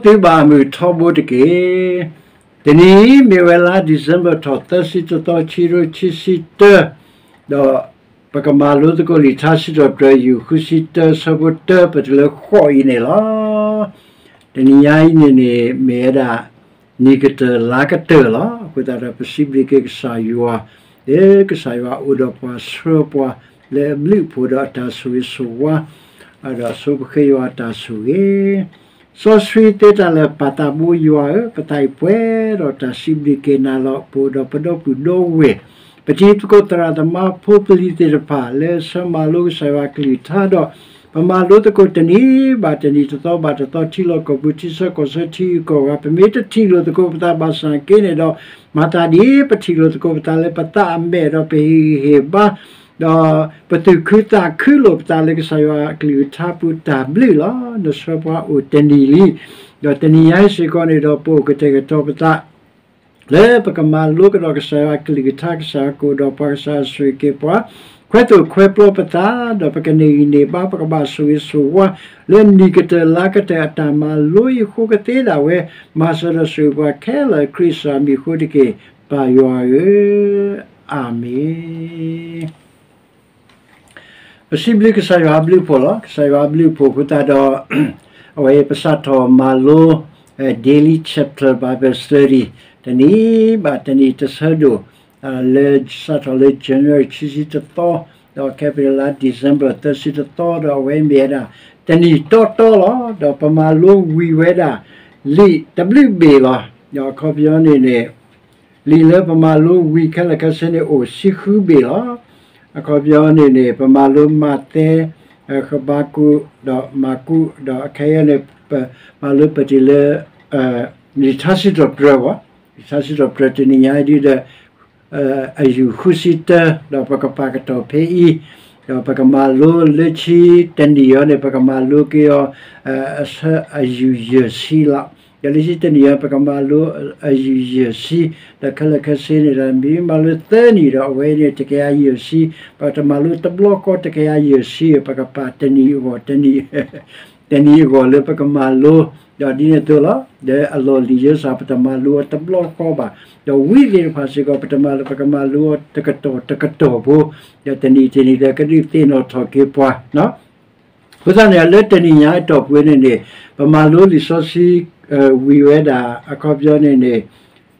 သုဘၣ်မုၢ်ထီဘိတက့ၢ်. တနံၤအံၤမ့ၢ်ဝဲလါ December ထီၣ်သၢဆံတသီ ခံကထိခံဆံတၢ, ဒီးပကမၤလိသကိးလံာ်ထါစံးထီၣ်ပတြၢၤ ယူၢ်ဃုဆံတၢ ဆၢဖိတၢ ပတုၤလၢဃိးအံၤန့ၣ်လီၤ. တနံၤညါအံၤန့ၣ်န့ၣ် မ့ၢ်ဝဲဒၣ် နံၣ်ကတၢၢ်လါကတၢၢ်လီၤ. အဃိသတးဒီးပစံးဘျုးက့ၤကစၢ်ယွၤ, လၢကစၢ်ယွၤအိၣ်ဒီးပှၤဆှၢပှၤ လၢအဘျုးအဖှိၣ်ဒီးအတၢ်ဆိၣ်ဂ့ၤဆိၣ်ဝါ, ဒီးဆိပဃ့ယွၤအတၢ်ဆိၣ်ဂ့ၤ စီဆှံသ့တၢ်လၢာ်ပၢ်သးဘိယွၤဧၢ, ပသးအံၤပှဲၤဒီးတၢ်စံးဘျုးက့ၤနၤလီၤ. ပအိၣ်ဒီးပဒီပုၢ်ဒီဝဲၢ်, ပတံၤသကိးသရၣ်သမါဖိပလံၤသ့ၣ်တဖၣ် လၢဆၢမၤလိကစၢ်ယွၤကလုၢ်ကထါဒီး ပမၤလိသကိးတနံၤဘၣ်တနံၤ တသီဘၣ်တသီ ထံလီၢ်ကီၢ်ပူၤ ထံဆၢကီၢ်ဆၢ ထံဂုၤကီၢ်ဂၤ, ပမ့ၢ်တထံၣ်လိာ်သကိးပသးဘၣ်ဆၣ်က့န့ၣ်ဒီး မၤသးဒ်ပထံၣ်လိာ်သကိးပသးလၢပသးအမဲာ်ဒီးပဟ့ၣ်ဂံၢ်ဟ့ၣ်ဘါ ဒီးပသူၣ်ခုသးခုလိာ်ပသးလၢကစၢ်ယွၤအကလုၢ်ကထါပူၤတၢ်ဘျုးလီၤ. နဆှၢပှၤအိၣ်တနံၤလံ, ဒီးတနံၤညါအံၤစ့ၢ်ကီးန့ၣ်ဒီး ပအိၣ်ကတဲာ်ကတီၤပသး လၢပကမၤလိကဒီးကစၢ်ယွၤအကလုၢ်ကထါ ကစၢ်ယွၤကအိၣ်ဒီးပှၤ ကစၢ်ယွၤဆိၣ်ဂ့ၤက့ၤပှၤ ခွဲသိၣ်ခွဲပျီပသး ဒီးပကန့ၢ်ဂံၢ်န့ၢ်ဘါ ပကဘၣ်ဆိၣ်ဂ့ၤဆိၣ်ဝါ လၢနံၣ်ကတၢၢ်လါကတၢၢ်အတၢ်မၤလိအံၤအဃိကသ့ဒၣ်ဝဲ မၤစၢၤဒီးဆိၣ်ဂ့ၤပှၤခဲလၢာ် ခရံာ်ကစၢ်မံၤအဃိတက့ၢ် ပၢ်ယွၤဧၢ, အၤမ့ၣ်. ပစံးဘျုးကစၢ်ယွၤအဘျုးအဖှိၣ်လီၤ. ကစၢ်ယွၤအဘျုးအဖှိၣ်အဃိသတးဒီး အဝဲပစးထီၣ်မၤလိ Daily Chaplet Bible Study တနံၤဘၣ်တနံၤတဆၢဒိၣ် လၢစးထီၣ်လၢ January ခံဆံတသီ ဒီးခဲပလၢ December သၢဆံတသီ ဒီးအဝဲမ့ၢ်ဝဲဒၣ် တနံၣ်တီတီလီၤ. ဒီးပမၤလိဝံၤဝဲဒၣ် လံာ်တဘျုးဘ့ၣ်လီၤ. ဒီးအခီပညီန့ၣ်န့ၣ် လံာ်လၢပမၤလိဝံၤခဲလၢာ်ခဲဆ့န့ၣ် အိၣ်ဆံဃုဘ့ၣ်လီၤ. အခီပညီန့ၣ်န့ၣ် ပမၤလိမးသဲ, ဃဘးကူာ်, ဒီးမၢ်ကူး, ဒီးအခဲအံၤန့ၣ် ပမၤလိပတုၤလၢ လံာ်ထါစံးထီၣ်ပတြၢၤဘၣ်, လံာ်ထါစံးထီၣ်ပတြၢၤတနံၤညါအံၤဒ်ဒီး အယူၢ်ဃုဆံတၢ, ဒီးပကပာ်ကတီၢ်ဖဲအံၤ, ဒီးပကမၤလိလၢခံတနံၣ်အံၤန့ၣ် ပကမၤလိက့ၤအီၤ အဆၢအယူၢ်ယဲၢ်ဆံလီၤ. ဒီးလၢခံတနံၣ်အံၤ ပကမၤလိအယူၢ်ယဲၢ်ဆံ, ဒီးခဲလၢာ်ခဲဆ့န့ၣ်ဒီး မ့ၢ်မၤလိသၢနံၣ်ဒီး အဝဲန့ၣ်တကယၤယဲၢ်ဆံ, ပတမၤလိတဘျီဃီတကယၤယဲၢ်ဆံ, ပကပာ်တနံၣ်အဂီၢ်တနံၣ် တနံၣ်အဂီၢ်လၢပကမၤလိ, ဒီးဒ်န့ၣ်အသိးလီၤ. ဒီးအလီၢ်လံာ်ယဲစ့ၢ် ပတမၤလိအီၤတဘျီဃီဘၣ်, ဒီးဝံသ့ၣ်တဖၣ်စ့ၢ်ကီး ပတမၤလိ ပကမၤလိအီၤတကတီၢ်တကတီၢ်ဖိ, ဒီးတနံၣ်တနံၣ်ဒီးကဒုးသ့ၣ်နီၣ်ထီၣ်က့ၤပှၤ အဃိသတးန့ၣ် လၢတနံၤညါအတီၢ်ပူၤန့ၣ်န့ၣ် ပမၤလိလံာ်စီဆှံ ဝံၤဝဲဒၣ် အခီပညီန့ၣ်န့ၣ်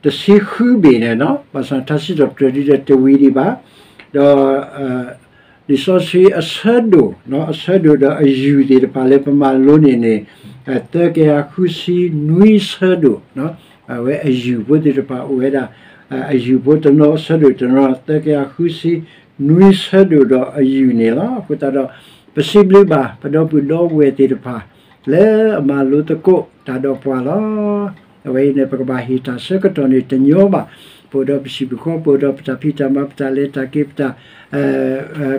တဆံဃုဘ့ၣ်န့ၣ်လီၤ. ဘၣ်ဆၣ်ထါစံးထီၣ်ပတြၢၤဒ်ဒီးတဝံၤဒံးဘၣ်, ဒီး လံာ်စီဆှံအဆၢဒိၣ်, အဆၢဒိၣ်ဒီးအယူၢ်သ့ၣ်တဖၣ်လၢပမၤလိန့ၣ်န့ၣ် သၢကယၤဃုဆံနွံဆၢဒိၣ်, အဝဲအယူၢ်ဖိသ့ၣ်တဖၣ်အိၣ်ဝဲဒၣ် အယူၢ်ဖိတနီၤ အဆၢဒိၣ်တနီၤ သၢကယၤဃုဆံနွံဆၢဒိၣ်ဒီးအယူၢ်န့ၣ်လီၤ. အဃိသတးဒီး ပစံးဘျုးဘၣ် ပဒီပုၢ်ဒီဝဲၢ်သ့ၣ်တဖၣ် လၢအမၤလိသကိးတၢ်ဒီးပှၤလီၤ. အဝဲအံၤန့ၣ် ပကဘၣ်ဟ့ၣ်တၢ်ဆၢကတီၢ်န့ၣ်တညီဘၣ်, ပအိၣ်ဒီးပစံၣ်ပဃီ ပအိၣ်ဒီးပတၢ်ဖံးတၢ်မၤ ပတၢ်လဲၤတၢ်က့ၤ ပတၢ်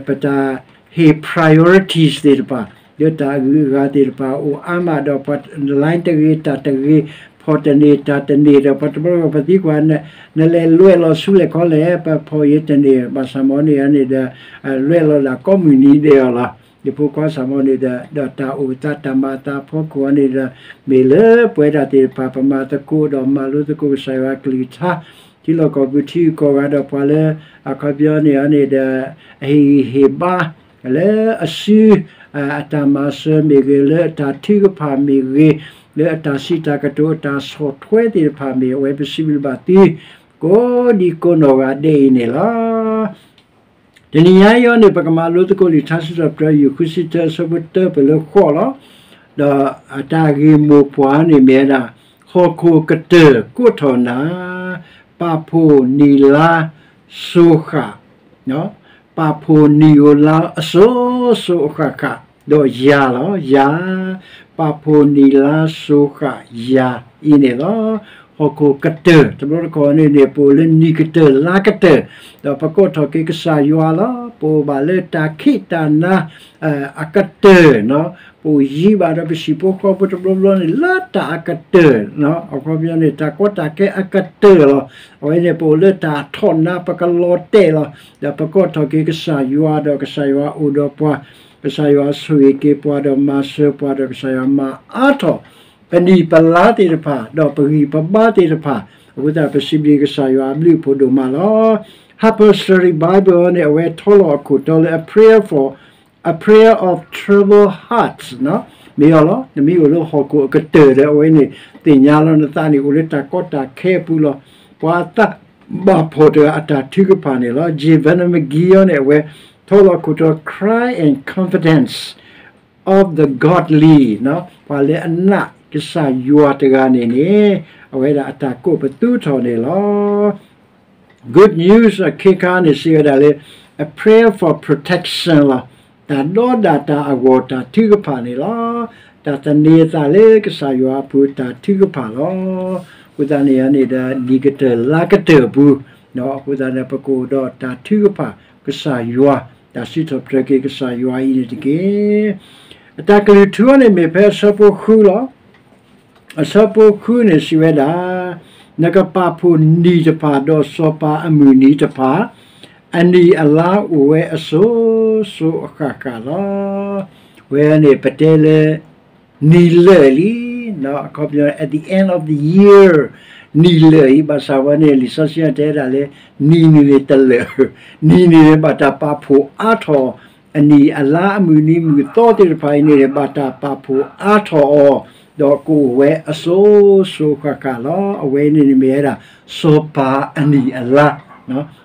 ပတၢ်ဟ့ၣ် priorities သ့ၣ်တဖၣ်, လၢတၢ်အဂုၤအဂၤသ့ၣ်တဖၣ်အိၣ်အါမးဒီး ပှၤ line တဂ့ၤ တၢ်တဂ့ၤ, ဖီၣ်တန့ၢ်တၢ်တန့ၢ်ဒီး ပှၤတဘျီဘျီပသံကွၢ် နလဲၤလွဲၢ်လီၤဆူလဲၣ်ခီလဲၣ်, ပဖီၣ်အံၤတန့ၢ် ဘၣ်ဆၣ်မ့ၢ်န့ၣ်န့ၣ်ဒီး လွဲၢ်လီၤဒၣ်ကိးမုၢ်နံၤဒဲးအီၤလီၤ. ယဖိခွါဆၣ်မ့ၢ်န့ၣ်ဒီး ဒီးတၢ်အိၣ်သးတၢ်မၤအသးအဖီခိၣ်အံၤန့ၣ်ဒီး မ့ၢ်လၢပဝဲဒၣ်သ့ၣ်တဖၣ် ပမၤသကိးဒီးမၤလိသကိးကစၢ်ယွၤအကလုၢ်ကထါ ထံလီၢ်ကီၢ်ပူၤထံဂုၤကီၢ်ဂၤဒီးပှၤလၢ အခီပညီန့ၣ်န့ၣ်ဒီး အဟ့ၣ်ဂံၢ်ဟ့ၣ်ဘါ လၢအစု အတၢ်မၤစၢၤမ့ၢ်ဂ့ၤ, လၢအတၢ်ထုကဖၣ်မ့ၢ်ဂ့ၤ, လၢအတၢ်စံးတၢ်ကတိၤအတၢ်ဆီၣ်ထွဲသ့ၣ်တဖၣ်မ့ၢ် အဝဲပစံးဘျုးဘၣ်သု ကိးဒံကိးနီၢ်ဂၤဒဲးအံၤန့ၣ်လီၤ. တနံၤညါအံၤန့ၣ် ပကမၤလိသကိးလံာ်ထါစံးထီၣ်ပတြၢၤ ယူၢ်ဃုဆံတၢ အဆၢဖိတၢ ပတုၤလၢဃိးလီၤ. ဒီးအတၢ်ဂ့ၢ်မိၢ်ပှၢ်န့ၣ်မ့ၢ်ဝဲဒၣ် ဟီၣ်ခိၣ်ကတၢၢ်ကိးထီၣ်နၤ, ပာ်ဖှိၣ်နံၣ်လါစိၤဃာ် ပာ်ဖှိၣ်နံၣ်ဧိၤလါအစိၤစိၤအဃၣ်ဃၣ်, ဒီးယၤလီၤ, ယၤ, ပာ်ဖှိၣ်နံၣ်လါစိၤဃာ်ယၤအံၤန့ၣ်လီၤ. ဟီၣ်ခိၣ်ကတၢၢ် တဘျီတခီၣ်န့ၣ်န့ၣ် ပအိၣ်လၢနံၣ်ကတၢၢ်လါကတၢၢ်, ဒီးပကိးထီၣ်က့ၤကစၢ်ယွၤလီၤ. ပအိၣ်ဘၣ်လၢတၢ်ခံးတၢ်နၤ အကတၢၢ်, ပအိၣ်ယံၤဘၣ်ဒီးပဟံၣ်ဖိဃီဖိတဘျီဘျီန့ၣ် လၢတၢ်အကတၢၢ်, အခီပညီန့ၣ် တၢ်ကီတၢ်ခဲအကတၢၢ်လီၤ. အဝဲန့ၣ် ပအိၣ်လၢတၢ်ထီၣ်နၤ ပကလီၤတဲာ်လီၤ. ဒီးပကိးထီၣ်က့ၤကစၢ်ယွၤ ဒီးကစၢ်ယွၤအိၣ်ဒီးပှၤ, ကစၢ်ယွၤဆိၣ်ဂ့ၤက့ၤပှၤ ဒီးမၤစၢၤပှၤ ဒီးကစၢ်ယွၤမၤအါထီၣ် ပနံၣ်ပလါသ့ၣ်တဖၣ် ဒီးပဂံၢ်ပဘါသ့ၣ်တဖၣ်, အဃိသတး ပစံးဘျုးကစၢ်ယွၤအဘျုးအဖှိၣ်ဒိၣ်မးလီၤ. Harper Study Bible န့ၣ် အဝဲထီလီၤအခိၣ်တီလၢ a prayer for, a prayer of troubled hearts မ့ၢ်အီၤလီၤ. နမ့ၢ်အိၣ်လၢဟီၣ်ခိၣ်အကတၢၢ်ဒီး အဝဲန့ၣ် သ့ၣ်ညါလီၤနသးန့ၣ် အိၣ်လၢတၢ်ကီတၢ်ခဲအပူၤလီၤ. ပှၤသးဘၣ်ဖှီၣ်တဂၤအတၢ်ထုကဖၣ်န့ၣ်လီၤ. J Vernon McGee န့ၣ် အဝဲထီလီၤအခိၣ်တီ cry and confidence of the godly ပှၤလၢအနာ်ကစၢ်ယွၤတဂၤန့ၣ်န့ၣ် အဝဲဒၣ်အတၢ်ကိးပသူထီၣ်န့ၣ်လီၤ. Good News အခ့ခါန့ၣ် စံးဝဲဒၣ်လၢ a prayer for protection လီၤ. တၢ်ဒီဒၣ်တၢ်အဂီၢ်တၢ်ထုကဖၣ်န့ၣ်လီၤ. တၢ်သန့ၤအသးလၢကစၢ်ယွၤအပူၤတၢ်ထုကဖၣ်လီၤ. အဃိသတးန့ၣ်န့ၣ်ဒီး နံၣ်ကတၢၢ်လါကတၢၢ်အပူၤ, အဃိသတးန့ၣ် ပကအိၣ်ဒီးတၢ်ထုကဖၣ်ကစၢ်ယွၤ, တၢ်စံးထီၣ်ပတြၢၤက့ၤကစၢ်ယွၤအံၤန့ၣ်တက့ၢ်. အတၢ်ကလုၢ်ထူန့ၣ်မ့ၢ်ဖဲအဆၢဖိဃုလီၤ. အဆၢဖိဃုန့ၣ်စံးဝဲဒၣ်, နကပာ်ဖှိၣ်နံၣ်တဖၣ်ဒီးစီၤပၤအမုၢ်နံၤတဖၣ်, အနံၣ်အလါအိၣ်ဝဲအစိၤစိၤအဃၣ်ဃၣ်လီၤ. ဝဲန့ၣ်ပတဲလၢ နံၣ်လၢာ်လံ, အခီပညီ at the end of the year နံၣ်လၢာ်အံၤ ဘၣ်ဆၣ်ဝဲန့ၣ် လံာ်စီဆှံတဲဒၣ်လၢ နံၣ်န့ၣ်န့ၣ်တလၢာ်, နံၣ်န့ၣ်န့ၣ် ဘၣ်တၢ်ပာ်ဖှိၣ်အါထီၣ် အနံၣ်အလါအမုၢ်နံၤမုၢ်သီသ့ၣ်တဖၣ်အံၤန့ၣ်န့ၣ် ဘၣ်တၢ်ပာ်ဖှိၣ်အါထီၣ်အီၤ, ဒီးကအိၣ်ဝဲအစိၤစိၤဃၣ်ဃၣ်လီၤ. အဝဲန့ၣ်န့ၣ်မ့ၢ်ဝဲဒၣ် စီၤပၤအနံၣ်အလါ,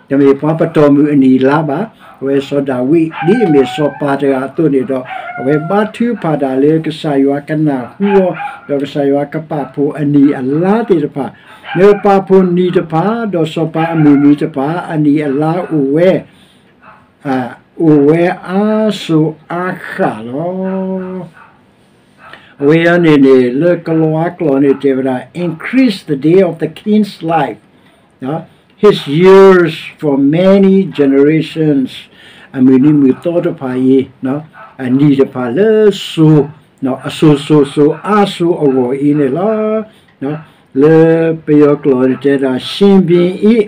တမ့ၢ်ပှၤပတီၢ်မုၢ်အနံၣ်အလါဘၣ်. အဝဲစီၤဒၤဝံး ဒ်အမ့ၢ်စီၤပၤတဂၤအသိးန့ၣ်ဒီး အဝဲဘါထုကဖၣ်တၢ်လၢကစၢ်ယွၤကနၢ်ဟူအီၤ, ဒီးကစၢ်ယွၤကပာ်ဖှိၣ်အနံၣ်အလါသ့ၣ်တဖၣ်, နကပာ်ဖှိၣ်နံၣ်တဖၣ် ဒီးစီၤပၤအမုၢ်နံၤတဖၣ် အနံၣ်အလါအိၣ်ဝဲ အိၣ်ဝဲအါစိၤအါဃၣ်လီၤ. အဝဲအံၤန့ၣ်န့ၣ် လၢကလံးကျိာ်န့ၣ်တဲဝဲဒၣ် increase the day of the king's life, his years for many generations, အမုၢ်နံၤမုၢ်သီတဖၣ်အံၤ အနံၣ်တဖၣ်လၢစိၤ, အစိၤစိၤစိၤအါစိၤအဂီၢ်အံၤန့ၣ်လီၤ. လၢပယီၤကျိာ်န့ၣ်တဲဒၣ် ရှင်ဘုရင်၏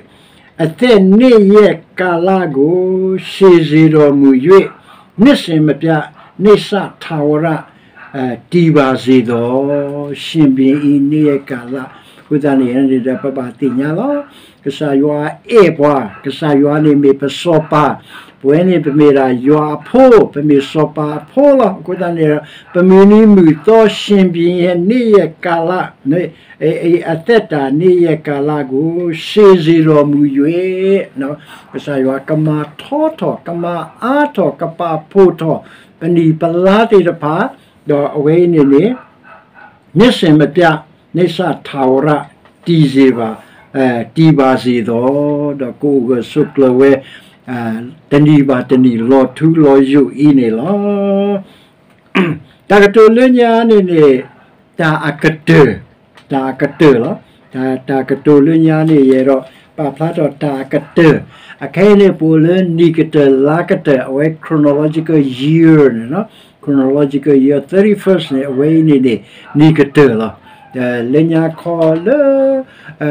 အသက်နေ့ရက်ကာလကို ရှည်စေတော်မူ၍ နှစ်စဉ်မပြတ် နိစ္စထာဝရ တည်ပါစေသော, ရှင်ဘုရင်၏ နေ့ရက်ကာလ, အဃိသတးန့ၣ်န့ၣ်ဒီး ပဘၣ်သ့ၣ်ညါလီၤ. ကစၢ်ယွၤအဲၣ်ပှၤ, ကစၢ်ယွၤန့ၣ်မ့ၢ်ပစီၤပၤ, ပဝဲန့ၣ်ပမ့ၢ်ဒၣ်ယွၤအဖိ, ပမ့ၢ်စီၤပၤအဖိလီၤ. အဃိသတးန့ၣ်ဒီး ပမုၢ်နံၤမုၢ်သီ ရှင်ဘုရင်ရဲ့ နေ့ရက်ကာလ အသက်တာ နေ့ရက်ကာလကို ရှည်စေတော်မူ၍ ကစၢ်ယွၤကမၤထီထီၣ် ကမၤအါထီၣ် ကပာ်ဖှိၣ်ထီၣ် ပနံၣ်ပလါသ့ၣ်တဖၣ်, ဒီးအဝဲအံၤန့ၣ်န့ၣ် နှစ်စဉ်မပြတ် နိစ္စထာဝရ တည်စေပါ, တည်ပါစေသော, ဒီးကအိၣ်ဂၢၢ်ဆိးကျၢၤဝဲ တနံၤဘၣ်တနံၤလီၤထူလီၤယိာ်အံၤန့ၣ်လီၤ. တၢ်ကတိၤလၢညါန့ၣ်န့ၣ် တၢ်အကတၢၢ်, တၢ်အကတၢၢ်လီၤ. တၢ်, တၢ်ကတိၤလၢညါန့ၣ် ယအဲၣ်ဒိး ပာ်ဖျါထီၣ်တၢ်အကတၢၢ်, အခဲအံၤန့ၣ် ပအိၣ်လၢနံၣ်ကတၢၢ်လါကတၢၢ် အဝဲ chronological year န့ၣ်လီၤ. Chronological year thirty-first န့ၣ် အဝဲအံၤန့ၣ်န့ၣ် နံၣ်ကတၢၢ်လီၤ. လၢညါခီလၢ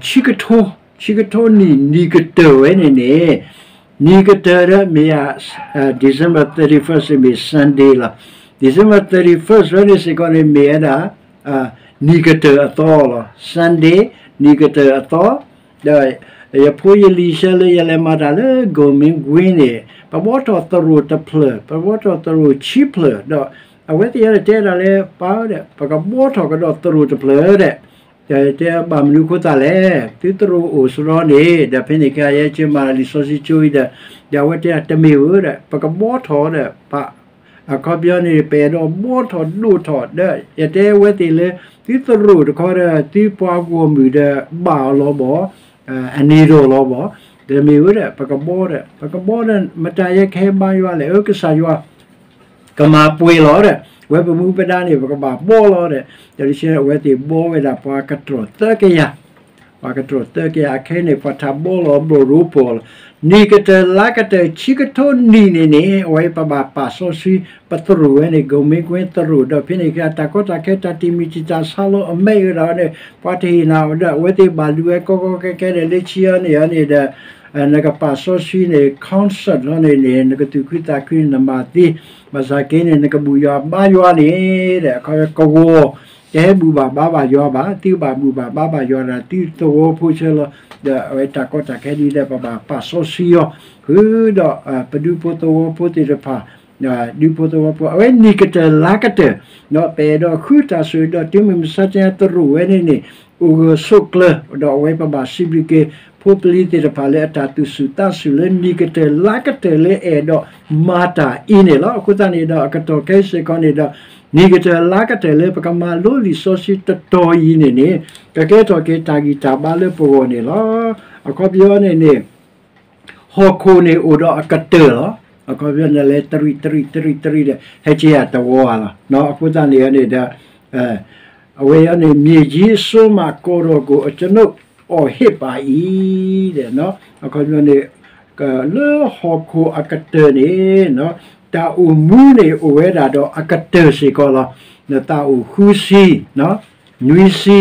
ဆံကထိ, ဆံကထိနံၣ် နံၣ်ကတၢၢ်ဝဲန့ၣ်န့ၣ်, နံၣ်ကတၢၢ်ဒီးမ့ၢ် December thirty-first မ့ၢ် Sunday လီၤ. December thirty-first ဝဲန့ၣ်စ့ၢ်ကီးန့ၣ် မ့ၢ်ဝဲဒၣ် နံၣ်ကတၢၢ်အသီလီၤ. Sunday နံၣ်ကတၢၢ်အသီ, ဒီးယဖိယလံၤဆၢလၢယလဲၤမၤတၢ်လၢ Go Min Gwin န့ၣ် ပဘှီထီၣ်သရိာ်တဖျၢၣ်, ပဘှီထီၣ်သရိာ်ဆံဖျၢၣ်, ဒီးအဝဲသ့ၣ်န့ၣ်တဲဒၣ်လၢ ပှၤဒီး ပကဘှီထီၣ်ကဒီးသရိာ်တဖျၢၣ်ဒီး, တဲဘၣ်မနုၤအဃိသတးလဲၣ်, သုသရိာ်အိၣ်စရီန့ၣ် ဒီးဖဲန့ၣ်အခါ ယဲက့ၤမၤလံာ်စီဆှံကၠိအံၤဒီး, ဒီးအဝဲတဲဒၣ်တမ့ၢ်ဧိၤဒီး ပကဘှီထီၣ်ဒီး အခီပညီန့ၣ် ပအဲၣ်ဒိးဘှီထီၣ်ဒိၣ်ထီၣ်ဒီး ယတဲဝဲသ့ၣ်လၢ သုသရိာ်တခီဒီး သုပှၤဂီၢ်မုၢ်ဒီး ဘၣ်အီၤလီၤဘၣ်, အန့ၣ်ဒီးလီၤဘၣ်, တမ့ၢ်ဧိၤဒီး ပကဘှီဒီး ပကဘှီဒီး မတၤယဲကဟဲဘါယွၤလဲၣ်, အၢ ကစၢ်ယွၤ ကမၤပှဲၤလီၤဒီး ဝဲပမူပဒါန့ၣ် ပကဘၣ်ဘှီလီၤဒီး တဆဲအဝဲသ့ၣ်ဘှီဝဲဒၣ်ပှၤကတြီၢ်သၢကယၤ, ပှၤကတြီၢ်သၢကယၤ အခဲအံၤန့ၣ် ပှၤထးဘှီလီၤဘျီၣ်ရိဖှိၣ်လီၤ. နံၣ်ကတၢၢ်လါကတၢၢ်ဆံကထိနံၣ်န့ၣ်န့ၣ် အဝဲပဘၣ်ပာ်စီဆှံ ပသရိာ်ဝဲန့ၣ် Go Min Gwin သရိာ်ဒီး ဖဲန့ၣ်အခါ တၢ်ကီတၢ်ခဲ တၢ်တံာ်မုၢ်တံာ်တာ်ဆါလီၤအမဲာ်ဝဲဒၣ်န့ၣ် ပှၤတဟ့ၣ်နၤဒီး အဝဲသ့ၣ်ဘၣ်လူၤဝဲကီကီခဲခဲဒီး လၢခံအီၤန့ၣ်အီၤန့ၣ်ဒီး နကပာ်စီဆှံန့ၣ် constant လီၤန့ၣ်န့ၣ် နကသူၣ်ခုသးခုန့ၣ် နမၤသ့, ဘၣ်ဆၣ်က့န့ၣ် နကဘူၣ်ယွၤဘါယွၤန့ၣ် ဒီးအခီပညီကဝီၤ တဟဲဘူၣ်ဘၣ်ဘါဘၣ်ယွၤဘၣ်, သုဘၣ်ဘူၣ်ဘၣ်ဘါဘၣ်ယွၤဒီး သုသဝီဖိဆၢလီၤ, ဒီးအဝဲတၢ်ကီတၢ်ခဲဒ်ဒီး ပဘၣ်ပာ်စီဆှံအီၤ, ဃုာ်ဒီး ပဒူဖိသဝီဖိသ့ၣ်တဖၣ် ဒူဖိသဝီဖိ အဝဲနံၣ်ကတၢၢ်လါကတၢၢ်, ဒီးပအဲၣ်ဒိးဃုတၢ်ဆိၣ်ဂ့ၤဒီးတုၤမုၢ်မဆါတနံၤသရိာ်ဝဲန့ၣ်န့ၣ် အိၣ်ဂၢၢ်ဆိးကျၢၤ, ဒီးအဝဲပဘၣ်စံးဘျုးက့ၤ ဖိပလံၤသ့ၣ်တဖၣ်လၢအတၢ်သူၣ်ဆူၣ်သးဆူၣ်လၢနံၣ်ကတၢၢ်လါကတၢၢ်လၢအဲၣ်ဒိးမၤတၢ်အံၤန့ၣ်လီၤ. အဃိသတးန့ၣ်ဒီး အကတီၢ်ခဲအံၤစ့ၢ်ကီးန့ၣ်ဒီး နံၣ်ကတၢၢ်လါကတၢၢ်လၢပကမၤလိလံာ်စီဆှံတတီၤအံၤန့ၣ်န့ၣ် ကကဲထီၣ်က့ၤတၢ်ဂံၢ်တၢ်ဘါလၢပဂီၢ်န့ၣ်လီၤ. အခီပညီန့ၣ်န့ၣ် ဟီၣ်ခိၣ်န့ၣ်အိၣ်ဒီးအကတၢၢ်လီၤ. အခီပညီနလဲၤတရံးတရံးတရံးတရံးဒီး ဟဲက့ၤယၤတဝီဧါလီၤ. အခီသတးန့ၣ်န့ၣ်ဒီး အဝဲအံၤန့ၣ် မြေကြီးစွန်းမှ ကိုယ်တော်ကို အကျွန်ုပ်အော်ဟစ်ပါ၏ အခီပညီန့ၣ် လၢဟီၣ်ခိၣ်အကတၢၢ်န့ၣ် တၢ်အိၣ်မူန့ၣ်အိၣ်ဝဲဒၣ်ဒီးအကတၢၢ်စ့ၢ်ကီးလီၤ. နသးအိၣ်ဃုဆံ, နွံဆံ,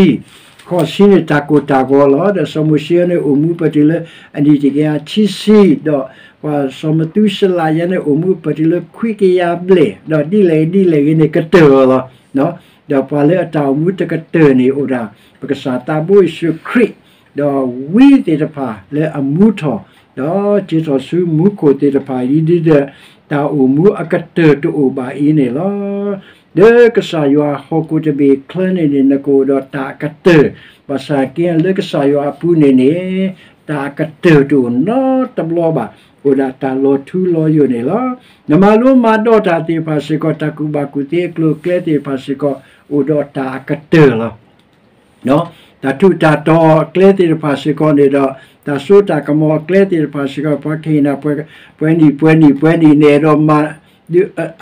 ဃိးဆံန့ၣ်တၢ်ကိၢ်တၢ်ဂီၤလီၤ. ဒီးစီၤမိၤၡ့န့ၣ်အိၣ်မူပတုၤလၢအနံၣ်တကယၤခံဆံ, ဒီးပှၤစီၤမသူၤၡလးယဲန့ၣ် အိၣ်မူပတုၤလၢခွံကယၤဘျဲၣ်, ဒီးဒ်လဲၣ်ဒ်လဲၣ်ဂ့ၤန့ၣ် ကတၢၢ်အီၤလီၤ. ဒီးပှၤလၢအတၢ်အိၣ်မူတကတၢၢ်န့ၣ်အိၣ်ဒၣ် ပကစၢ်သးဘိယ့ၣ်ၡူးခရံာ်, ဒီးဝံသ့ၣ်တဖၣ်လၢအမူထီၣ်, ဒီးက့ၤထီၣ်ဆူမူခိၣ်သ့ၣ်တဖၣ်အံၤဒ်ဒီး တၢ်အိၣ်မူအကတၢၢ်တအိၣ်ဘၣ်အံၤန့ၣ်လီၤ. လၢကစၢ်ယွၤဟီၣ်ခိၣ်တဘ့ၣ်ချၢန့ၣ်န့ၣ် နကအိၣ်ဒီးတၢ်အကတၢၢ်, ဘၣ်ဆၣ်က့လၢကစၢ်ယွၤအပူၤန့ၣ်န့ၣ် တၢ်အကတၢၢ်တအိၣ်နီတဘျီဘၣ်, အိၣ်ဒၣ်တၢ်လီၤထူလီၤယိာ်န့ၣ်လီၤ. နမၤလိမၤဒိးတၢ်သ့ၣ်တဖၣ်စ့ၢ်ကီး တၢ်ကူၣ်ဘၣ်ကူၣ်သ့အကျိၤအကျဲသ့ၣ်တဖၣ်စ့ၢ်ကီး အိၣ်ဒီးတၢ်အကတၢၢ်လီၤ. တၢ်ထူးတၢ်တီၤအကျဲသ့ၣ်တဖၣ်စ့ၢ်ကီးန့ၣ်ဒီး တၢ်စိတၢ်ကမီၤအကျဲသ့ၣ်တဖၣ်စ့ၢ်ကီး ပှၤကဟ့ၣ်နၤ ပှဲၤနံၣ်ပှဲၤနံၣ်ပှဲၤနံၣ် နအဲၣ်ဒိးမၤ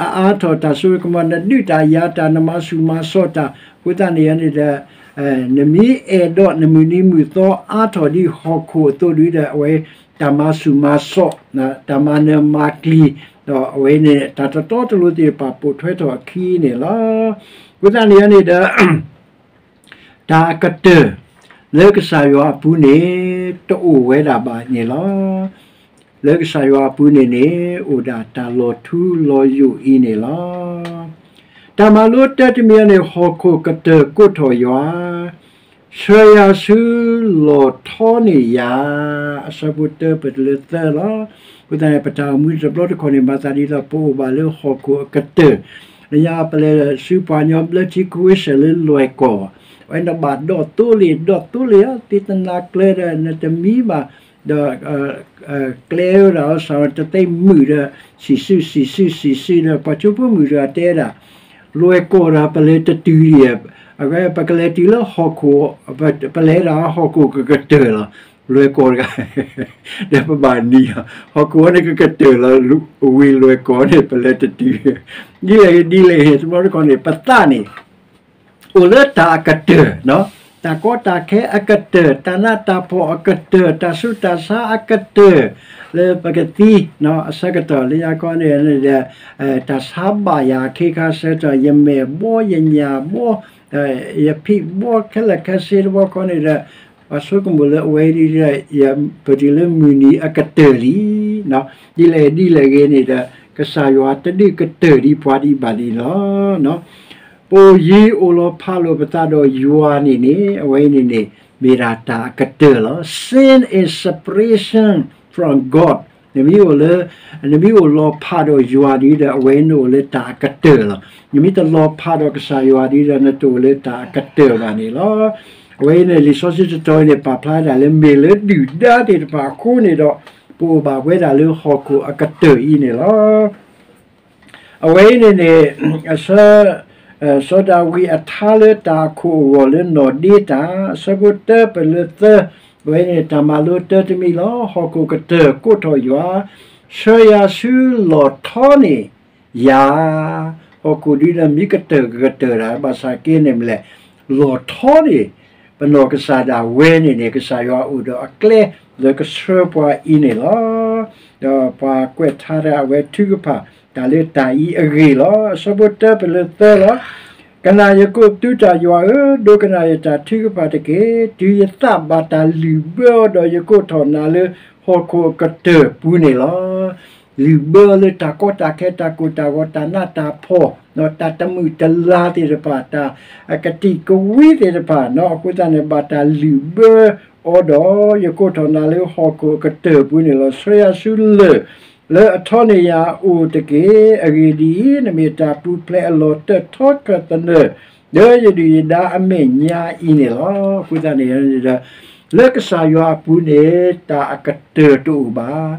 အအါထီၣ်တၢ်စိတၢ်ကမီၤ နဒုးတၢ်ယၤတၢ် နမၤဆူၣ်မၤစိးတၢ် အဃိသတးန့ၣ်န့ၣ်ဒီး နမ့ၢ်အဲၣ်ဒိးနမုၢ်နံၤမုၢ်သီအါထီၣ်ဒ်ဟီၣ်ခိၣ်အသိးဒ်ဒီး အဝဲတၢ်မၤဆူၣ်မၤစိး တၢ်မၤနၢၤမၤကျံၤ ဒီးအဝဲန့ၣ် တၢ်တတီတလိၤသ့ၣ်တဖၣ်ပိာ်ထွဲထီၣ်အခံန့ၣ်လီၤ. အဃိသတးန့ၣ်န့ၣ်ဒီး တၢ်အကတၢၢ် လၢကစၢ်ယွၤအပူၤန့ၣ် တအိၣ်ဝဲဒၣ်ဘၣ်န့ၣ်လီၤ. လၢကစၢ်ယွၤအပူၤန့ၣ်န့ၣ် အိၣ်ဒၣ်တၢ်လီၤထူလီၤယိာ်အံၤန့ၣ်လီၤ. တၢ်မၤလိတၢတမံၤအံၤန့ၣ် ဟီၣ်ခိၣ်ကတၢၢ်ကိးထီၣ်ယွၤ ဆှၢယၤဆူလီၢ်ထီန့ၢ်ယၤ အဆၢဖိတၢပတုၤလၢသၢလီၤ. အဃိသတးန့ၣ် ပတၢ်အိၣ်မူတဘျီတခီၣ်န့ၣ် မၤသးဒ်သိး ပအိၣ်ဘၣ်လၢဟီၣ်ခိၣ်အကတၢၢ်, လၢညါပလဲၤဆူပှၤကညီဘျၢထံခဝ့ၡၢၣ်လၢလွဲၢ်ကီၢ်, အဝဲန့ၣ်ဘၣ်ဒိးသိလ့ၣ် ဒိးသိလ့ၣ်ဧါ သ့တနၤကျၢၤဒီး နတမံဘၣ်, ဒီး ကျဲဝဲဒၣ်အီၤစ့ၢ်တသ့မုာ်ဒီး စံးစုစံးစုစံးစုဒီး ပှၤကၠိဖိမုၣ်တဂၤတဲဒၣ် လွဲၢ်ကီၢ်ဒီးပလဲၤတတုၤဒံး, အဝဲပကလဲၤတုၤလၢဟီၣ်ခိၣ်, ပလဲၤဒၣ်ဟီၣ်ခိၣ်ကကတၢၢ်လီၤ, လွဲၢ်ကီၢ်တဂၤ, ဒီးပဘၣ်နံၤလီၤ, ဟီၣ်ခိၣ်ဝဲန့ၣ်ကကတၢၢ်လီၤ, ဝ့ၢ်လွဲၢ်ကီၢ်န့ၣ် ပလဲၤတတုၤ, ဒ်လဲၣ်ဂ့ၤဒ်လဲၣ်ဂ့ၤ တဘျီတခီၣ်န့ၣ် ပသးန့ၣ် အိၣ်လၢတၢ်အကတၢၢ်, တၢ်ကီတၢ်ခဲအကတၢၢ်, တၢ်နးတၢ်ဖှီၣ်အကတၢၢ်, တၢ်ဆူးတၢ်ဆါအကတၢၢ်, လၢပကသံအဆၢကတီၢ် လၢညါခီန့ၣ် တၢ်ဆါဘၣ်ယၤအခ့အခါဆၢကတီၢ် ယမဲာ်ဘီ ယညၣ်ဘီ ယဖံးဘီ ခဲလၢာ်ခဲဆ့တဘျီခီန့ၣ်ဒီး ပှၤဆိကမိၣ်လၢအဝဲဒ်ဒီး ပတုၤလၢမုၢ်နံၤအကတၢၢ်လံ, ဒ်လဲၣ်ဒ်လဲၣ်ဂ့ၤန့ၣ်ဒီး ကစၢ်ယွၤတဒုးကတၢၢ်ဒံးပှၤဒံးဘၣ်န့ၣ်လီၤ. ပအိၣ်ယံၤအိၣ်လီၤဖးလိာ်ပသးဒီးယွၤန့ၣ်န့ၣ် အဝဲန့ၣ်န့ၣ် မ့ၢ်ဒၣ်တၢ်အကတၢၢ်လီၤ. Sin is separation from God. နမ့ၢ်အိၣ်လၢ နမ့ၢ်အိၣ်လီၤဖးဒီးယွၤဒ်ဒီး အဝဲနအိၣ်လၢတၢ်အကတၢၢ်လီၤ. နမ့ၢ်တလီၤဖးဒီးကစၢ်ယွၤဒ်ဒီး နတအိၣ်လၢတၢ်အကတၢၢ်ဘၣ်န့ၣ်လီၤ. အဝဲအံၤန့ၣ် လံာ်စီဆှံတတီၤအံၤန့ၣ် ပာ်ဖျါဒၣ်လၢမ့ၢ်လၢဒုၣ်ဒါသ့ၣ်တဖၣ်အဃိန့ၣ်ဒီး ပအိၣ်ဘၣ်ဝဲဒၣ်လၢဟီၣ်ခိၣ်အကတၢၢ်အံၤန့ၣ်လီၤ. အဝဲအံၤန့ၣ်န့ၣ် အဆၢ စီၤဒၤဝံးအထါလၢတၢ်အခိၣ်အဂီၢ်လၢနီၢ်ဒ့တၢ် အဆၢဖိတၢပၢၢ်လၢသၢ, အဝဲန့ၣ်တၢ်မၤလိတၢတမံၤလီၤ. ဟီၣ်ခိၣ်ကတၢၢ်ကိးထီၣ်ယွၤ ဆှၢယၤဆူလီၢ်ထီန့ၢ်ယၤ, ဟီၣ်ခိၣ်ဒ်ဒီးမ့ၢ်ကတၢၢ်ကကတၢၢ်ဒၣ် ဘၣ်ဆၣ်က့န့ၣ်မ့ၢ်လဲၣ်, လီၢ်ထီန့ၢ် ပနီၢ်ကစၢ်ဒၣ်ဝဲန့ၣ်န့ၣ် ကစၢ်ယွၤအိၣ်ဒီးအကျဲလၢကဆှၢပှၤအံၤန့ၣ်လီၤ. ဒီးပှၤကွဲးထါတၢ်အဝဲထုကဖၣ် တၢ်လၢတၢ်အံၤအဂ့ၢ်လီၤ. အဆၢဖိတၢပၢၢ်လၢသၢလီၤ. ကနၣ်ယကိးပသူတၢ်ယွၤဧၢ, ဒိကနၣ်ယတၢ်ထုကဖၣ်တက့ၢ်. တုၤယသးဘၣ်တၢ်လုၢ်ဘၢအီၤဒီး ယကိးထီၣ်နၤလၢ ဟီၣ်ခိၣ်အကတၢၢ်ပူၤန့ၣ်လီၤ. လုၢ်ဘၢလၢတၢ်ကီတၢ်ခဲ တၢ်ကိၢ်တၢ်ဂီၤ တၢ်နးတၢ်ဖှီၣ် တၢ်တမုာ်တလၤသ့ၣ်တဖၣ် တၢ်ကတံာ်ကဝံသ့ၣ်တဖၣ် အဃိသတးန့ၣ် ဘၣ်တၢ်လုၢ်ဘၢအီၤဒီး ယကိးထီၣ်နၤလၢဟီၣ်ခိၣ်အကတၢၢ်ပူၤန့ၣ်လီၤ. ဆှၢယၤဆူလၢၢ်လၢအထီန့ၢ်ယၤအိၣ်တက့ၢ်. အဂ့ၢ်ဒ်အံၤ, နမ့ၢ်တၢ်ပူၤဖျဲးအလီၢ် တၢၢ်ထီခၢၣ်သနၢၣ် လၢယဒုၣ်ယဒါအမဲာ်ညါအံၤန့ၣ်လီၤ. အဃိသတးန့ၣ်ဒီး လၢကစၢ်ယွၤအပူၤန့ၣ် တၢ်အကတၢၢ်တအိၣ်ဘၣ်.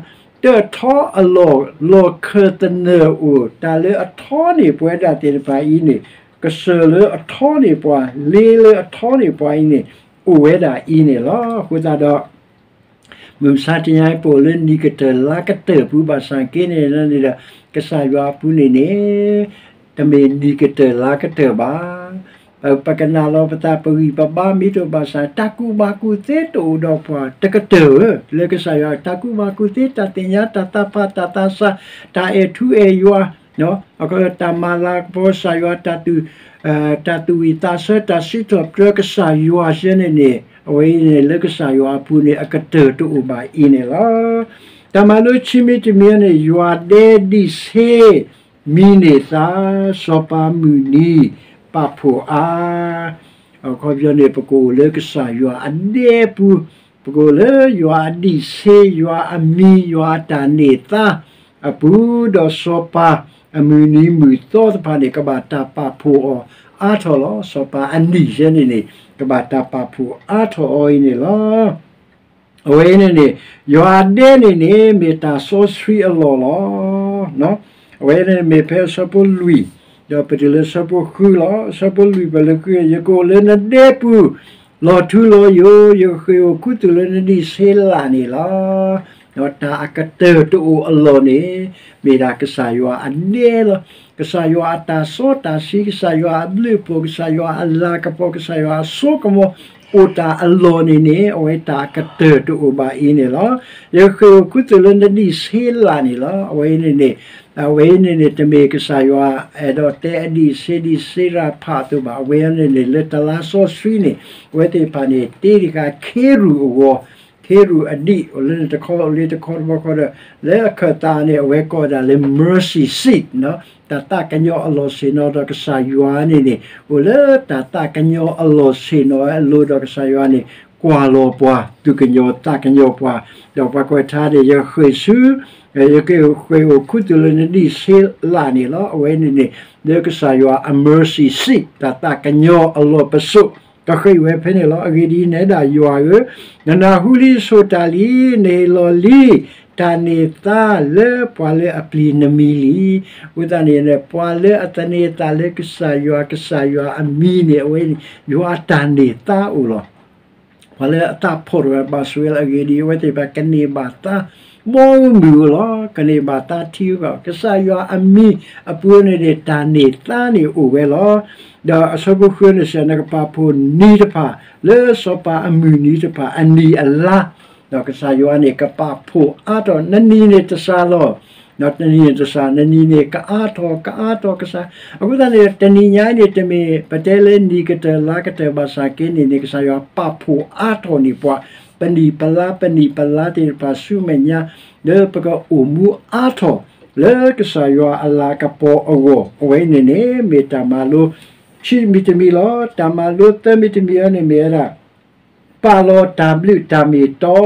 တၢၢ်ထီအလီၢ် လီၢ်ခၢၣ်သနၢၣ်အိၣ်, တၢ်လၢအထီန့ၢ်ပဝဲဒၣ်သ့ၣ်တဖၣ်အံၤန့ၣ် ကစၢၢ်လၢအထီန့ၢ်ပှၤ, လ့လၢအထီန့ၢ်ပှၤအံၤန့ၣ် အိၣ်ဝဲဒၣ်အံၤန့ၣ်လီၤ. အဃိသတးဒီး မုၢ်မဆါတနံၤအံၤ ပအိၣ်လၢနံၣ်ကတၢၢ်လါကတၢၢ်ပူၤဘၣ်ဆၣ်က့န့ၣ်န့ၣ်ဒီး ကစၢ်ယွၤအပူၤန့ၣ်န့ၣ် တမ့ၢ်နံၣ်ကတၢၢ်လါကတၢၢ်ဘၣ်. ပကနာ်လီၤပသး ပဂံၢ်ပဘါမ့ၢ်တအိၣ်ဘၣ်ဆၣ် တၢ်ကူၣ်ဘၣ်ကူၣ်သ့တအိၣ်ဒီးပှၤတကတၢၢ်ဧၢ, လၢကစၢ်ယွၤ တၢ်ကူၣ်ဘၣ်ကူၣ်သ့ တၢ်သ့ၣ်ညါ တၢ်သးဖး တၢ်သးစၢ် တၢ်အဲၣ်ထူအဲၣ်ယွၤ တၢ်မၤလၤကပီၤကစၢ်ယွၤ တၢ်သူၣ်ဝံၣ်သးဆၢ တၢ်စံးထီၣ်ပတြၢၤကစၢ်ယွၤယဲန့ၣ်န့ၣ် အဝဲအံၤန့ၣ် လၢကစၢ်ယွၤအပူၤန့ၣ် အကတၢၢ်တအိၣ်ဘၣ်အံၤန့ၣ်လီၤ. တၢ်မၤလိခံမံၤတမံၤန့ၣ် ယွၤဒဲဒံၣ်ဆ့ မံန့ၢ်သါ စီၤပၤမုၢ်နံၤ ပာ်ဖှိၣ်အါ အခီပညီန့ၣ် ပကအိၣ်လၢကစၢ်ယွၤအဒဲပူၤ, ပကအိၣ်လၢယွၤအဒံၣ်ဆ့ ယွၤအမံၤ ယွၤအတၢ်န့ၢ်သါအပူၤ, ဒီးစီၤပၤအမုၢ်နံၤမုၢ်သီတဖၣ်န့ၣ် ကဘၣ်တၢ်ပာ်ဖှိၣ်အီၤအါထီၣ်လီၤ. စီၤပၤအနံၣ်ယဲန့ၣ်န့ၣ် ကဘၣ်တၢ်ပာ်ဖှိၣ်အါထီၣ်အီၤအံၤန့ၣ်လီၤ. အဝဲအံၤန့ၣ်န့ၣ် ယွၤအဒဲန့ၣ်န့ၣ် မ့ၢ်တၢ်စီဆှံအလီၢ်လီၤ. အဝဲန့ၣ်မ့ၢ်ဖဲအဆၢဖိလွံၢ်, ဒီးပတုၤလၢဆၢဖိဃုလီၤ. အဆၢဖိလွံၢ်ပလၢဃု, ယကအိၣ်လၢနဒဲပူၤ လီၤထူလီၤယိာ်, ယကဃ့ၢ်အိၣ်ခူသူၣ်လၢနဒံၣ်ဆ့လၢ်န့ၣ်လီၤ. ဒီးတၢ်အကတၢၢ်တအိၣ်အလီၢ်န့ၣ် မ့ၢ်ဒၣ်ကစၢ်ယွၤအဒဲလီၤ. ကစၢ်ယွၤအတၢ်စီတၢ်ဆှံ, ကစၢ်ယွၤအဘျုးအဖှိၣ်, ကစၢ်ယွၤအလၤကပီၤ, ကစၢ်ယွၤအစိကမီၤ အိၣ်တၢ်အလီၢ်န့ၣ်န့ၣ် အဝဲတၢ်အကတၢၢ်တအိၣ်ဘၣ်အံၤန့ၣ်လီၤ. ယကဃ့ၢ်အိၣ်ခူသူၣ်လၢနဒံၣ်ဆ့လၢ်န့ၣ်လီၤ. အဝဲအံၤန့ၣ်န့ၣ် အဝဲအံၤန့ၣ်န့ၣ် တမ့ၢ်ကစၢ်ယွၤအဲၣ်ဒိးတဲအဒံၣ်ဆ့ဒံၣ်ဆ့ရၤဖးအသိးဘၣ်. အဝဲအံၤန့ၣ်န့ၣ် လၢတလါစီဆှံန့ၣ် အဝဲသ့ၣ်တဖၣ်န့ၣ် တ့တခါခ့ရူၢ်အဂီၤ, ခ့ရူၢ်အဒံၣ် အိၣ်လၢနတခီအိၣ်လၢတခီတဘျီဃီဒီး လၢအခၢၣ်သးန့ၣ် အဝဲကိးဝဲဒၣ်လၢ mercy seat တၢ်သးကညီၤအလီၢ်ဆ့ၣ်နီၤဒီးကစၢ်ယွၤန့ၣ်န့ၣ် အိၣ်လၢတၢ်သးကညီၤအလီၢ်ဆ့ၣ်နီၤအလိၤဒီးကစၢ်ယွၤန့ၣ် ကွၢ်လီၤပှၤ သူၣ်ကညီၤသးကညီၤပှၤ, ဒီးပှၤကွဲးထါန့ၣ် ယဃ့ၢ်ဆူ ယကဃ့ၢ်အိၣ်ခူသူၣ်လၢနဒံၣ်ဆ့လၢ်န့ၣ်လီၤ. အဝဲန့ၣ်န့ၣ် လၢကစၢ်ယွၤအ mercy seat တၢ်သးကညီၤအလီၢ်ပစိာ် ကဃ့ၢ်ဝဲဖဲန့ၣ်လီၤ. အဂ့ၢ်ဒ်အံၤ, နဲဒၣ်ယွၤဧၢ, နနၢ်ဟူလံယဆိၣ်တၢ်လံ, နဟ့ၣ်လီၤလံ တၢ်န့ၢ်သါလၢပှၤလၢအပျံၤနမံၤလံ. အဃိသတးန့ၣ် ပှၤလၢအသန့ၤအသးလၢကစၢ်ယွၤ, ကစၢ်ယွၤအမံၤန့ၣ် အဝဲန့ၣ် ယွၤအတၢ်န့ၢ်သါအိၣ်လီၤ. ပှၤလၢအသးဖှီၣ်ထီၣ်ဝဲဘၣ်ဆိၣ်ဝဲလၢအဂ့ၢ်ဒ်အံၤ, အဝဲသ့ၣ်တဖၣ်ကန့ၢ်ဘၣ်သါ ဘီမုၢ်ဧိၤလီၤ. ကန့ၢ်ဘၣ်သါထံဧိၤဘၣ်. ကစၢ်ယွၤအမံၤအပူၤန့ၣ်န့ၣ် တၢ်န့ၢ်သါန့ၣ်အိၣ်ဝဲလီၤ. ဒီးအဆၢဖိဃုန့ၣ်စံး, နကပာ်ဖှိၣ်နံၤတဖၣ် လၢစီၤပၤအမုၢ်နံၤတဖၣ် အနံၤအလါ, ဒီးကစၢ်ယွၤန့ၣ် ကပာ်ဖှိၣ်အါထီၣ် နနံၤန့ၣ်တစှၤလီၤ ဒီးတနံၤန့ၣ်တစှၤ, နနံၤန့ၣ် ကအါထီၣ် ကအါထီၣ်ကစၢ်. အဃိသတးန့ၣ် တနံၤညါအံၤန့ၣ် တမ့ၢ်ပတဲလၢနံၤကတၢၢ်လါကတၢၢ်ဘၣ်ဆၣ်က့န့ၣ်န့ၣ် ကစၢ်ယွၤပာ်ဖှိၣ်အါထီၣ်န့ၢ်ပှၤ ပနံၣ်ပလါ ပနံၣ်ပလါသ့ၣ်တဖၣ်ဆူမဲာ်ညါ လၢပကအိၣ်မူအါထီၣ် လၢကစၢ်ယွၤအလၤကပီၤအဂီၢ်. အဝဲအံၤန့ၣ်န့ၣ် မ့ၢ်တၢ်မၤလိ ခံမံၤတမံၤလီၤ. တၢ်မၤလိသၢမံၤတမံၤအံၤန့ၣ်မ့ၢ်ဝဲဒၣ် ပာ်လီၤတၢ်ဘျုးတၢ်မ့ၢ်တီ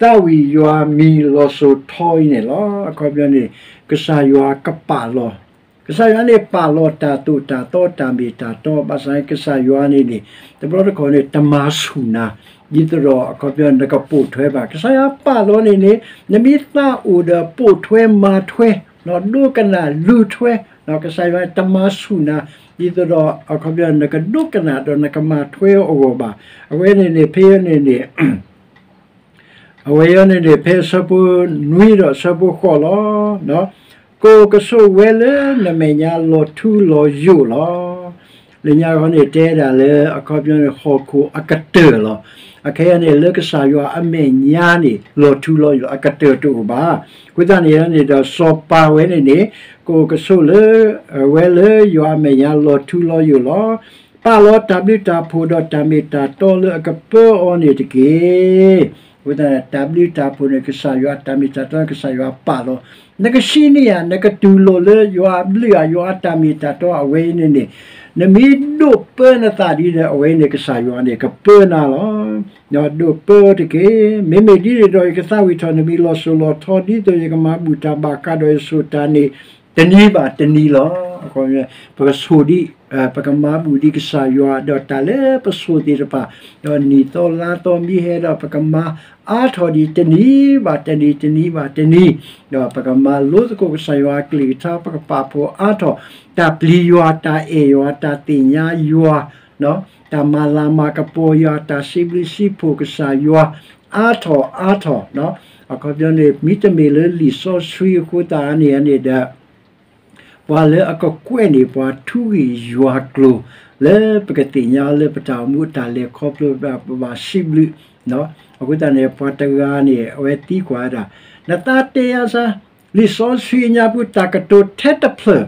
သးဝံၣ်ယွၤမံၤလီၤစိၤထီအံၤန့ၣ်လီၤ. အခီပညီန့ၣ် ကစၢ်ယွၤကပာ်လီၤ, ကစၢ်ယွၤန့ၣ်ပာ်လီၤတၢ်သိၣ်တၢ်သီတၢ်မ့ၢ်တၢ်တီ ဘၣ်ဆၣ်ကစၢ်ယွၤန့ၣ်န့ၣ် တဘျီတခီၣ်န့ၣ် တမၤဆူၣ်နၤ ဒ်သိးဒီးအခီပညီနကပိာ်ထွဲဘၣ်. ကစၢ်ယွၤပာ်လီၤန့ၣ်န့ၣ် နမ့ၢ်သးအိၣ်ဒီးပိာ်ထွဲမၤထွဲ ဒိကနၣ်လူၤထွဲ ကစၢ်ယွၤတမၤဆူၣ်နၤ ဒ်သိးဒီးအခီပညီနကဒိကနၣ်ဒီးနကမၤထွဲအဂီၢ်ဘၣ်. အဝဲန့ၣ်န့ၣ် ဖဲအံၤန့ၣ်န့ၣ် အဝဲအံၤန့ၣ်န့ၣ် ဖဲအဆၢဖိနွံဒီးအဆၢဖိဃိးလီၤ. ကအိၣ်ကဆိးဝဲလၢနမဲာ်ညါလီၤထူလီၤယိာ်လီၤ. လၢညါခီန့ၣ် တဲဒၣ်လၢ အခီပညီန့ၣ် ဟီၣ်ခိၣ်အကတၢၢ်လီၤ. အခဲအံၤန့ၣ် လၢကစၢ်ယွၤအမဲာ်ညါန့ၣ် လီၤထူလီၤယိာ်လီၤ အကတၢၢ်တအိၣ်ဘၣ်. အဃိသတးန့ၣ်န့ၣ်ဒီး စီၤပၤဝဲန့ၣ်န့ၣ် ကအိၣ်ကဆိးလၢ ဝဲလၢယွၤအမဲာ်ညါလီၤထူလီၤယိာ်လီၤ. ပာ်လီၤတၢ်ဘျုးတၢ်ဖှိၣ်ဒီးတၢ်မ့ၢ်တၢ်တီလၢအကပၢအီၤန့ၣ်တက့ၢ်. အဃိသတးန့ၣ် တၢ်ဘျုးတၢ်ဖှိၣ်န့ၣ် ကစၢ်ယွၤတၢ်မ့ၢ်တၢ်တီ ကစၢ်ယွၤပာ်လီၤ. နကဆံးန့ၢ်ဧါ, နကတူၢ်လိာ်လၢယွၤအဘျုးဧါ, ယွၤအတၢ်မ့ၢ်တၢ်တီအဝဲအံၤန့ၣ်န့ၣ်, နမ့ၢ်ဒိးပၢနသးဒ်ဒီး အဝဲအံၤန့ၣ် ကစၢ်ယွၤန့ၣ် ကပၢနၤလီၤ. ဒိးပၢတက့ၢ်. မ့မ့ၢ်ဒ်န့ၣ်ဒီး ယကသးဝံၣ်ထီၣ်နမံၤလီၤစိၤလီၤထီ ဒ်သိးယကမၤဘူၣ်တၢ်ဘၣ်ဃးဒီးယစိာ်တၢ်န့ၣ် တနံၤဘၣ်တနံၤလီၤ. ပကဆိၣ်ဒံး, ပကမၤဘူၣ်ဒံးကစၢ်ယွၤ ဒီးတၢ်လၢပဆိၣ်သ့ၣ်တဖၣ်, ဒီးနံၣ်သီလါသီမ့ၢ်ဟဲဒီး ပကမၤအါထီၣ်ဒံးတနံၤဘၣ်တနံၤ တနံၤဘၣ်တနံၤ, ဒီးပကမၤလိသကိးကစၢ်ယွၤအကလုၢ်ကထါ ပကပာ်ဖှိၣ်အါထီၣ် တၢ်ပျံၤယွၤ တၢ်အဲၣ်ယွၤ တၢ်သ့ၣ်ညါယွၤ တၢ်မၤလၤမၤကပီၤယွၤ တၢ်စံးဘျုးစံးဖှိၣ်ကစၢ်ယွၤ အါထီၣ်အါထီၣ်, အခီပညီန့ၣ် မ့တမ့ၢ်လၢလံာ်စီဆှံအဃိသတးန့ၣ်န့ၣ်ဒီး ပှၤလၢအကကွဲၢ်န့ၣ် ပှၤထူဂ့ၢ်ယွၤကျိၤ လၢပကသ့ၣ်ညါလၢပတၢ်အိၣ်မူအတၢ်လဲၤခီဖျိ ပဘၣ်စံးဘျုး, အဃိသတးန့ၣ် ပှၤတဂၤန့ၣ် အဝဲသံကွၢ်ဝဲဒၣ်, နသးတဲယၤစၢ်, လံာ်စီဆှံအညါပူၤ တၢ်ကတိၤထဲတဖျၢၣ်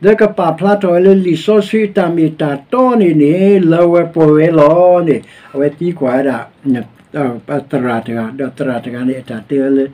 လၢကပာ်ဖျါထီၣ်ဝဲလၢလံာ်စီဆှံအတၢ်မ့ၢ်တၢ်တီန့ၣ်န့ၣ် လၢဝဲပှဲၤဝဲလီၤန့ၣ် အဝဲသံကွၢ်ဝဲဒၣ် သရၣ်တဂၤ, ဒီးသရၣ်တဂၤန့ၣ် အတၢ်တဲဝဲလၢ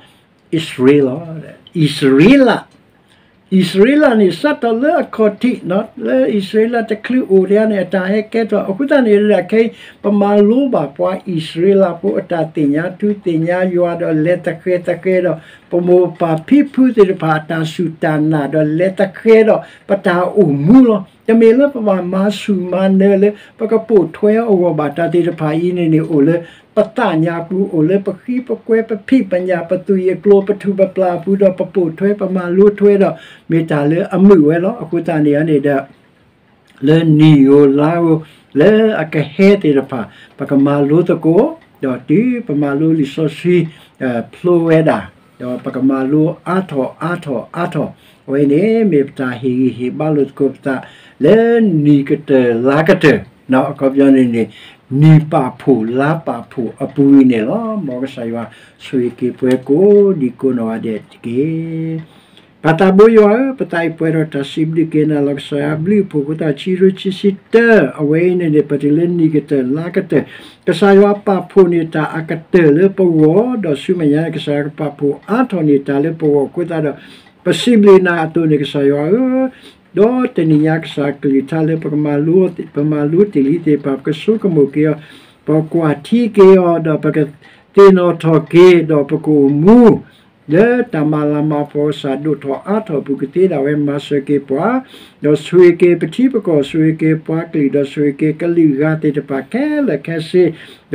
အံၣ်စရ့လး, အံၣ်စရ့လး အံၣ်စရ့လးန့ၣ် စးထီၣ်လၢအခီၣ်ထံး လၢအံၣ်စရ့လးတချုးအိၣ်တဂၤန့ၣ် အတၢ်ဟဲကဲထီၣ် အဃိသတးန့ၣ် ခဲအံၤ ပမၤလိဘၣ်ပှၤအံၣ်စရ့လးဖိအတၢ်သ့ၣ်ညါထူသ့ၣ်ညါယွၤ ဒီးလဲၤသဃဲၤသဃဲၤဒီး ပမိၢ်ပၢ်ဖံဖုသ့ၣ်တဖၣ်အတၢ်စူၢ်တၢ်နာ် ဒီးလဲၤသဃဲၤဒီးပတၢ်အိၣ်မူလီၤ. တမ့ၢ်လၢပဘၣ်မၤဆူၣ်မၤနၢၤလၢ ပကပိာ်ထွဲအဂီၢ်ဘၣ် တၢ်သ့ၣ်တဖၣ်အံၤန့ၣ်န့ၣ် အိၣ်လၢပသးညါပူၤ အိၣ်လၢပဃံပကွဲ ပဖံးပညၣ် ပသွံၣ်အကျိၤ ပထူၣ်ပပျၢ်အပူၤ ဒီးပပိာ်ထွဲ ပမၤလိထွဲဒီး မ့ၢ်တၢ်လၢအမုာ်ဝဲလီၤ. အဃိသတးန့ၣ်န့ၣ်ဒီး လၢနံၣ်ဧိၤလါဧိၤ လၢအကဟဲသ့ၣ်တဖၣ် ပကမၤလိသကိး, ဒီးတုၤပမၤလိလံာ်စီဆှံ ဖျိဝဲဒၣ်, ဒီးပကမၤလိအါထီၣ်အါထီၣ်အါထီၣ်, အဝဲန့ၣ်မ့ၢ်ပတၢ်ဟ့ၣ်ဂံၢ်ဟ့ၣ်ဘါလိာ်သကိးပသး လၢနံၣ်ကတၢၢ်လါကတၢၢ်, အခီပညီန့ၣ်န့ၣ် နံၣ်ပာ်ဖှိၣ်လါပာ်ဖှိၣ်အပူၤအံၤန့ၣ်လီၤ. မ်ကစၢ်ယွၤဆိၣ်ဂ့ၤက့ၤပှၤကိးဒံးကိးနီၢ်ဂၤဒဲးတက့ၢ်. ပၢ်သးဘိယွၤဧၢ, ပသးအံၤပှဲၤဒီးတၢ်စံးဘျုးက့ၤနၤလီၤ. ကစၢ်ယွၤဘျုးအဖှိၣ်အဃိသတး ခံကထိခံဆံတၢ အဝဲအံၤန့ၣ်န့ၣ် ပတုၤလၢနံၣ်ကတၢၢ်လါကတၢၢ်, ကစၢ်ယွၤပာ်ဖှိၣ်န့ၢ်တၢ်အကတၢၢ်လၢပဂီၢ်, ဒီးဆူမဲာ်ညါန့ၣ် ကစၢ်ယွၤကပာ်ဖှိၣ်အါထီၣ်န့ၢ်တၢ်လၢပဂီၢ်အဃိသတးဒီး ပစံးဘျုးနၤအသိးန့ၣ် ကစၢ်ယွၤဧၢ, ဒီးတနံၤညါကစၢ်ကလုၢ်ကထါလၢပကမၤလိ ပမၤလိတ့ၢ်လံသ့ၣ်တဖၣ် ပကဆိကမိၣ်က့ၤအီၤ, ပကွၢ်ထံက့ၤအီၤ, ဒီးပကသ့ၣ်နီၣ်ထီၣ်က့ၤ, ဒီးပကအိၣ်မူ လၢတၢ်မၤလၤမၤကပီၤ ကစၢ်ဒိၣ်ထီၣ်အါထီၣ်အပူၤ ကသ့ဒၣ်ဝဲ မၤစၢၤက့ၤပှၤ, ဒီးဆိၣ်ဂ့ၤက့ၤပထံပကီၢ်, ဆိၣ်ဂ့ၤက့ၤပှၤကလုာ်, ဒီးဆိၣ်ဂ့ၤက့ၤကလုာ်ဂၤသ့ၣ်တဖၣ်ခဲလၢာ်ခဲဆ့,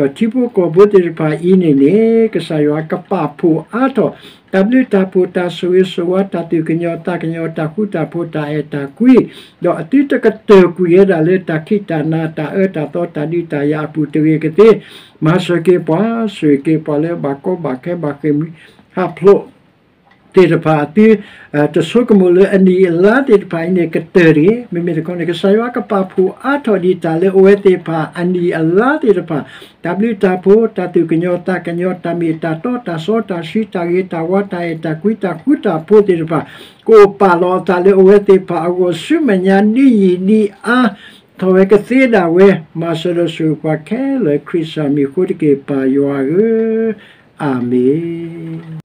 ဒီးထံဖိကီၢ်ဖိသ့ၣ်တဖၣ်အံၤန့ၣ်န့ၣ် ကစၢ်ယွၤကပာ်ဖှိၣ်အါထီၣ် တၢ်ဘျုးတၢ်ဖှိၣ် တၢ်ဆိၣ်ဂ့ၤဆိၣ်ဝါ တၢ်သူၣ်ကညီၤသးကညီၤ တၢ်ဃူတၢ်ဖိး တၢ်အဲၣ်တၢ်ကွံ, ဒီးအသုတကတၢၢ်ကွံာ်ဝဲဒၣ်လၢတၢ်ခံးတၢ်နၤ တၢ်အၢတၢ်သီ တၢ်ဒုးတၢ်ယၤအပူၤတဂ့ၤကသ့, မၤစၢၤက့ၤပှၤ, ဆိၣ်ဂ့ၤက့ၤပှၤလၢဘၣ်ကီဘၣ်ခဲ ဘၣ်ဃ့ၢ်မှံဟးဖျိးသ့ၣ်တဖၣ် အသု တဆိကမိၣ်လၢအနံၣ်အလါသ့ၣ်တဖၣ်အံၤန့ၣ် ကတၢၢ်တဂ့ၤ. မ့မ့ၢ်တခီန့ၣ် ကစၢ်ယွၤကပာ်ဖှိၣ်အါထီၣ်ဒံးတၢ်လၢအဝဲသ့ၣ်တဖၣ်အနံၣ်အလါသ့ၣ်တဖၣ်, တၢ်ဘျုးတၢ်ဖှိၣ် တၢ်သူၣ်ကညီၤသးကညီၤ တၢ်မ့ၢ်တၢ်တီ တၢ်စီတၢ်ဆှံ တၢ်ဂ့ၤတၢ်ဝါ တၢ်အဲၣ်တၢ်ကွံ တၢ်ဃူတၢ်ဖိးသ့ၣ်တဖၣ် ကအိၣ်ပာ်လီၤအသးလၢအဝဲသ့ၣ်တဖၣ်အဂီၢ် ဆူမဲာ်ညါဒ်ယံာ်ဒ်အါထီၣ်ဝဲ ကသ့ဒၣ်ဝဲ မၤစၢၤဒီးဆိၣ်ဂ့ၤပှၤခဲလၢာ် ခရံာ်စၢ်မံၤအဃိတက့ၢ် ပၢ်ယွၤဧၢ, အၤမ့ၣ်.